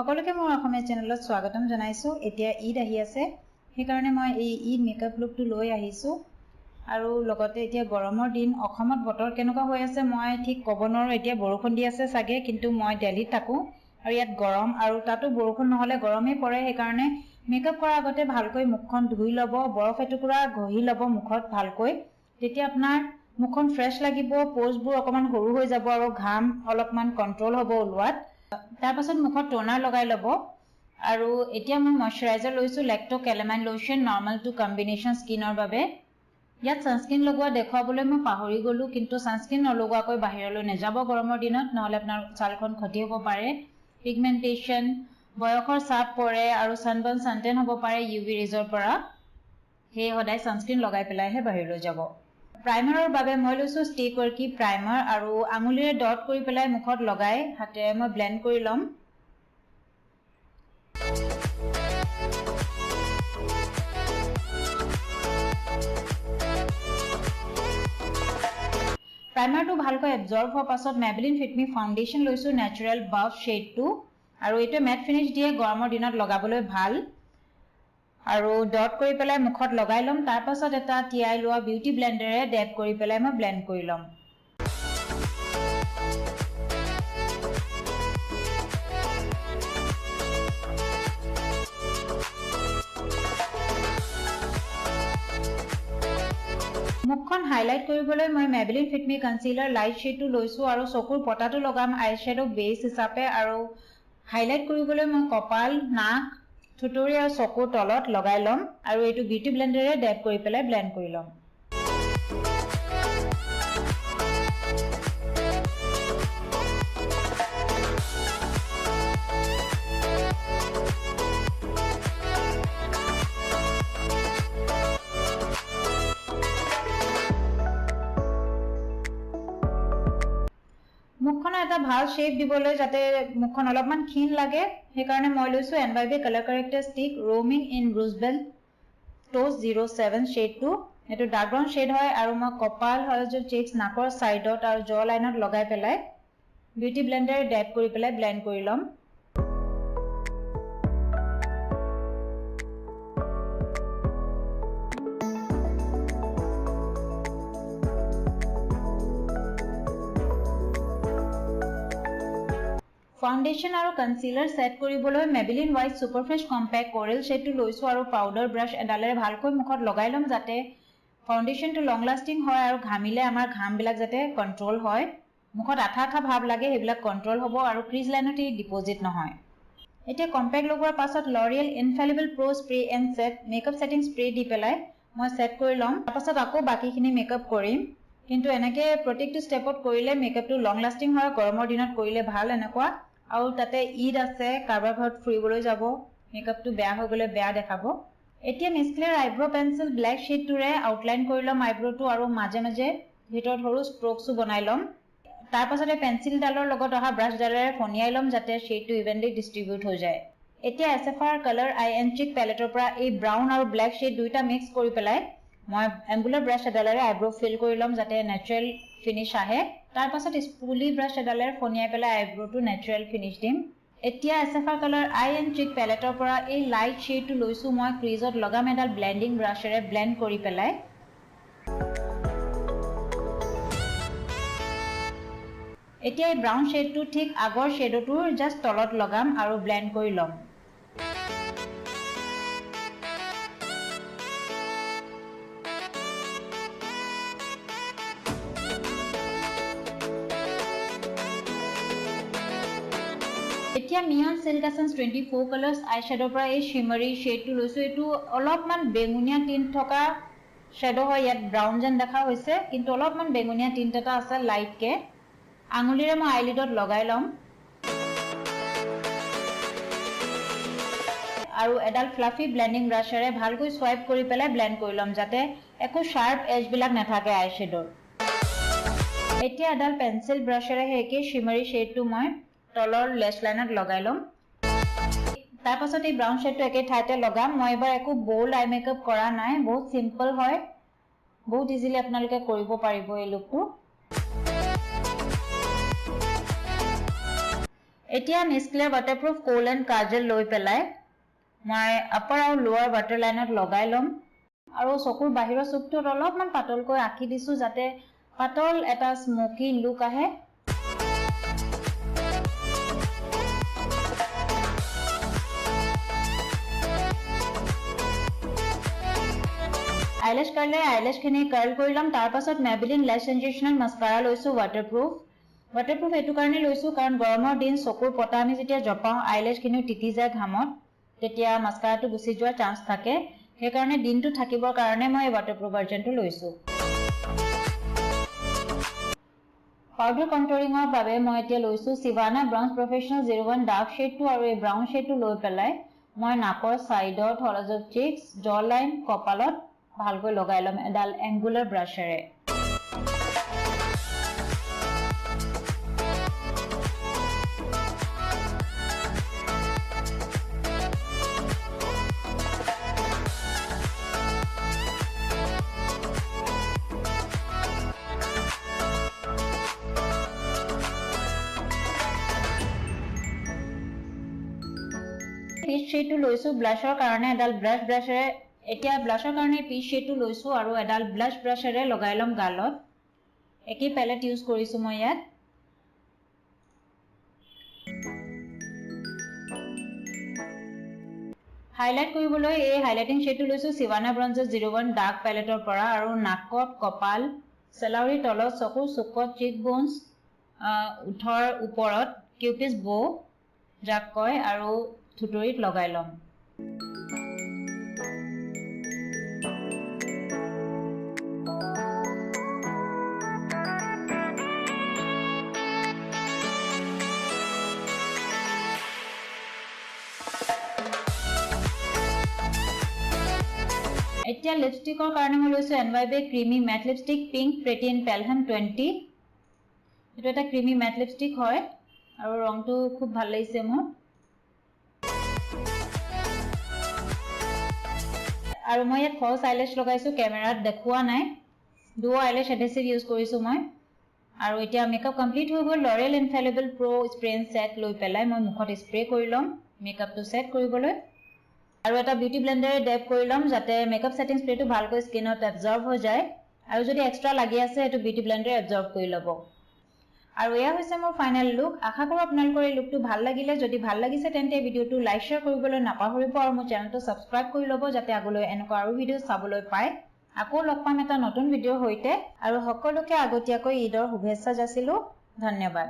সকলোকে মোৰ অসমীয়া চেনেলত স্বাগতম জনাইছোঁ। এতিয়া ঈদ আহি আছে, সেইকাৰণে মই এই ঈদ মেকআপ লুকটো লৈ আহিছোঁ। আৰু লগতে এতিয়া গৰমৰ দিন, অসমত বতৰ কেনেকুৱা হৈ আছে মই ঠিক ক'ব নোৱাৰোঁ। এতিয়া বৰষুণ দি আছে চাগে, কিন্তু মই দেলহিত থাকোঁ আৰু ইয়াত গৰম, আৰু তাতো বৰষুণ নহ'লে গৰমেই পৰে। সেইকাৰণে মেকআপ কৰাৰ আগতে ভালকৈ মুখখন ধুই ল'ব, বৰফ এটুকুৰা ঘঁহি ল'ব মুখত ভালকৈ, তেতিয়া আপোনাৰ মুখখন ফ্ৰেছ লাগিব, প'জবোৰ অকণমান সৰু হৈ যাব আৰু ঘাম অলপমান কণ্ট্ৰল হ'ব ওলোৱাত। তাৰপাছত মুখত ট'নাৰ লগাই ল'ব। আৰু এতিয়া মই মইশ্চাৰাইজাৰ লৈছোঁ, Lacto calamine lotion, normal to combination স্কিনৰ বাবে। ইয়াত ছানস্ক্ৰীণ লগোৱা দেখুৱাবলৈ মই পাহৰি গ'লোঁ, কিন্তু ছানস্ক্ৰীণ নলগোৱাকৈ বাহিৰলৈ নাযাব গৰমৰ দিনত, নহ'লে আপোনাৰ ছালখন ক্ষতি হ'ব পাৰে, পিগমেণ্টেশ্যন, বয়সৰ চাপ পৰে আৰু ছানবাৰ্ণ, ছানটেন হ'ব পাৰে ইউ ভি ৰেজৰ পৰা। সেয়ে সদায় ছানস্ক্ৰীণ লগাই পেলাইহে বাহিৰলৈ যাব। প্ৰাইমাৰৰ বাবে মই লৈছোঁ ষ্টে কুৱাৰ্কি প্ৰাইমাৰ, আৰু আঙুলিৰে ডট কৰি পেলাই মুখত লগাই হাতেৰে মই ব্লেণ্ড কৰি ল'ম। প্ৰাইমাৰটো ভালকৈ এবজৰ্ব হোৱাৰ পাছত মেবেলিন ফিটমি ফাউণ্ডেশ্যন লৈছোঁ, নেচাৰেল বাফ শ্বেডটো, আৰু এইটোৱে মেট ফিনিছ দিয়ে, গৰমৰ দিনত লগাবলৈ ভাল। আৰু ডট কৰি পেলাই মুখত লগাই ল'ম। তাৰপাছত এটা তিয়াই লোৱা বিউটি ব্লেণ্ডাৰে ডেপ কৰি পেলাই মই ব্লেণ্ড কৰি ল'ম। মুখখন হাইলাইট কৰিবলৈ মই মেবেলিন ফিটমি কনচিলাৰ লাইট শ্বেডটো লৈছোঁ আৰু চকুৰ পতাটো লগাম আই শ্বেডো বেছ হিচাপে। আৰু হাইলাইট কৰিবলৈ মই কপাল, নাক, থুঁতৰি আৰু চকুৰ তলত লগাই ল'ম আৰু এইটো বিউটি ব্লেণ্ডাৰে ডেপ কৰি পেলাই ব্লেণ্ড কৰি ল'ম। মুখখনৰ এটা ভাল শ্বেপ দিবলৈ, যাতে মুখখন অলপমান ক্ষীণ লাগে, সেইকাৰণে মই লৈছোঁ NYB colour corrector stick roaming in Roosevelt toast 07 শ্বেডটো। এইটো ডাৰ্ক ব্ৰাউন শ্বেড হয় আৰু মই কপাল হয় য'ত চিক্স, নাকৰ ছাইডত আৰু জ লাইনত লগাই পেলাই বিউটি ব্লেণ্ডাৰে ডেপ কৰি পেলাই ব্লেণ্ড কৰি ল'ম। ফাউণ্ডেশ্যন আৰু কনচিলাৰ ছেট কৰিবলৈ Maybelline white super fresh compact coral শ্বেডটো লৈছোঁ আৰু পাউডাৰ ব্ৰাছ এডালেৰে ভালকৈ মুখত লগাই ল'ম, যাতে ফাউণ্ডেশ্যনটো লং লাষ্টিং হয় আৰু ঘামিলে আমাৰ ঘামবিলাক যাতে কণ্ট্ৰল হয়, মুখত আঠা আঠা ভাৱ লাগে সেইবিলাক কণ্ট্ৰল হ'ব আৰু ক্ৰিজ লাইনত ই ডিপ'জিট নহয়। এতিয়া কম্পেক্ট লগোৱাৰ পাছত L'Oreal infallible pro spray and set makeup setting spray দি পেলাই মই ছেট কৰি ল'ম। তাৰপাছত আকৌ বাকীখিনি মেকআপ কৰিম, কিন্তু এনেকৈ প্ৰত্যেকটো ষ্টেপত কৰিলে মেকআপটো লং লাষ্টিং হয়, গৰমৰ দিনত কৰিলে ভাল এনেকুৱা। আৰু তাতে ঈদ আছে, কাৰোবাৰ ঘৰত ফুৰিবলৈ যাব, মেকআপটো বেয়া হৈ গ'লে বেয়া দেখাব। এতিয়া Miss Claire eyebrow' pencil black শ্বেডটোৰে আউটলাইন কৰি ল'ম আইব্ৰ'টো আৰু মাজে মাজে ভিতৰত সৰু ষ্ট্ৰ'কছো বনাই ল'ম। তাৰপাছতে পেঞ্চিলডালৰ লগত অহা ব্ৰাছডালেৰে ফণিয়াই ল'ম, যাতে শ্বেডটো ইভেনলি ডিষ্ট্ৰিবিউট হৈ যায়। এতিয়া SFR colour eye and cheek পেলেটৰ পৰা এই ব্ৰাউন আৰু ব্লেক শ্বেড দুয়োটা মিক্স কৰি পেলাই মই এংগুলাৰ ব্ৰাছ এডালেৰে আইব্ৰ' ফিল কৰি ল'ম, যাতে নেচাৰেল ফিনিছ আহে। তাৰপাছত স্পুলি ব্ৰাছ এডালেৰে ফণিয়াই পেলাই আইব্ৰ'টো নেচাৰেল ফিনিছ দিম। এতিয়া SFR colour eye and cheek পেলেটৰ পৰা এই লাইট শ্বেডটো লৈছোঁ মই, ক্ৰিজত লগাম এডাল ব্লেণ্ডিং ব্ৰাছেৰে ব্লেণ্ড কৰি পেলাই। এতিয়া এই ব্ৰাউন শ্বেডটো ঠিক আগৰ শ্বেডটোৰ জাষ্ট তলত লগাম আৰু ব্লেণ্ড কৰি ল'ম। এতিয়া Mion silk essence 24 colours eye শ্বেডৰ পৰা এই শ্বিমাৰী শ্বেডটো লৈছোঁ। এইটো অলপমান বেঙুনীয়া টিণ্ট থকা শ্বেড হয়, ইয়াত ব্ৰাউন যেন দেখা হৈছে, কিন্তু অলপমান বেঙুনীয়া টিণ্ট এটা আছে লাইটকে। আঙুলিৰে মই আইলিডত লগাই ল'ম আৰু এডাল ফ্লাফি ব্লেণ্ডিং ব্ৰাছেৰে ভালকৈ চুৱাইপ কৰি পেলাই ব্লেণ্ড কৰি ল'ম, যাতে একো শ্বাৰ্প এজবিলাক নাথাকে আই শ্বেডৰ। এতিয়া এডাল পেঞ্চিল ব্ৰাছেৰে সেই একেই শ্বিমাৰী শ্বেডটো মই তলৰ লেছ লাইনত লগাই ল'ম। তাৰপাছত এই ব্ৰাউন শ্বেডটো একে ঠাইতে লগাম। মই এইবাৰ একো বল্ড আই মেকআপ কৰা নাই, বহুত চিম্পল হয়, বহুত ইজিলি আপোনালোকে কৰিব পাৰিব এই লুকটো। এতিয়া Miss Claire waterproof kohl and kajal লৈ পেলাই মই আপাৰ আৰু লোৱাৰ ৱাটাৰ লাইনত লগাই ল'ম আৰু চকুৰ বাহিৰৰ চুকটোত অলপমান পাতলকৈ আঁকি দিছোঁ, যাতে পাতল এটা স্মকি লুক আহে। আইলেছ কাৰ্লেৰে আইলেছখিনি কাৰ্ল কৰি ল'ম। তাৰপাছত মেবিলিন লেছ চেনচেশ্যনেল মাস্কাৰা লৈছোঁ, ৱাটাৰপ্ৰুফ। ৱাটাৰপ্ৰুফ এইটো কাৰণে লৈছোঁ কাৰণ গৰমৰ দিন, চকুৰ পতা আমি যেতিয়া জপাওঁ আইলেছখিনিও তিতি যায় ঘামত, তেতিয়া মাস্কাৰাটো গুচি যোৱাৰ চান্স থাকে। সেইকাৰণে দিনটো থাকিবৰ কাৰণে মই এই ৱাটাৰপ্ৰুফ ভাৰ্জনটো লৈছোঁ। পাউডাৰ কণ্ট্ৰলিঙৰ বাবে মই এতিয়া লৈছোঁ Sivanna bronze professional 01 dark শ্বেডটো আৰু এই ব্ৰাউন শ্বেডটো লৈ পেলাই মই নাকৰ ছাইডত, হলজ অফ চিক্স, জ লাইন, কপালত ভালকৈ লগাই ল'ম এডাল এংগুলাৰ ব্ৰাছেৰে। পিচ শ্বেডটো লৈছোঁ ব্লাছৰ কাৰণে, এডাল ব্ৰাছ ব্ৰাছেৰে। এতিয়া ব্লাছৰ কাৰণে পিচ শ্বেডটো লৈছোঁ আৰু এডাল ব্লাছ ব্ৰাছেৰে লগাই ল'ম গালত। একেই পেলেট ইউজ কৰিছোঁ মই ইয়াত। হাইলাইট কৰিবলৈ এই হাইলাইটিং শ্বেডটো লৈছোঁ চিৱানা ব্ৰঞ্জৰ 01 ডাৰ্ক পেলেটৰ পৰা আৰু নাকত, কপাল, চেলাউৰিৰ তলত, চকুৰ চুকত, চিক বোনছ, ওঠৰ ওপৰত কিউপিছ বৌ যাক কয় আৰু থুঁতৰিত লগাই ল'ম। এতিয়া লিপষ্টিকৰ কাৰণে মই লৈছোঁ N Y Bae creamy matte lipstick pink pretty in Pelham 20। এইটো এটা ক্ৰিমি মেট লিপষ্টিক হয় আৰু ৰংটো খুব ভাল লাগিছে মোৰ। আৰু মই ইয়াত ফলছ আইলেছ লগাইছোঁ, কেমেৰাত দেখুওৱা নাই। ডুঅ' আইলেছ এডহেচিভ ইউজ কৰিছোঁ মই। আৰু এতিয়া মেকআপ কমপ্লিট হৈ গ'ল। L'Oreal infallible pro' spray and set লৈ পেলাই মই মুখত স্প্ৰে কৰি ল'ম মেকআপটো ছেট কৰিবলৈ। আৰু এটা বিউটি ব্লেণ্ডাৰে ডেপ কৰি ল'ম যাতে মেকআপ ছেটিং স্প্ৰেটো ভালকৈ স্কিনত এবজৰ্ব হৈ যায়। আৰু যদি এক্সট্ৰা লাগি আছে সেইটো বিউটি ব্লেণ্ডাৰে এবজৰ্ব কৰি ল'ব। আৰু এয়া হৈছে মোৰ ফাইনেল লুক। আশা কৰোঁ আপোনালোকৰ এই লুকটো ভাল লাগিলে। যদি ভাল লাগিছে তেন্তে ভিডিঅ'টো লাইক শ্বেয়াৰ কৰিবলৈ নাপাহৰিব আৰু মোৰ চেনেলটো ছাবস্ক্ৰাইব কৰি ল'ব যাতে আগলৈ এনেকুৱা আৰু ভিডিঅ' চাবলৈ পায়। আকৌ লগ পাম এটা নতুন ভিডিঅ'ৰ সৈতে। আৰু সকলোকে আগতীয়াকৈ ঈদৰ শুভেচ্ছা যাচিলোঁ। ধন্যবাদ।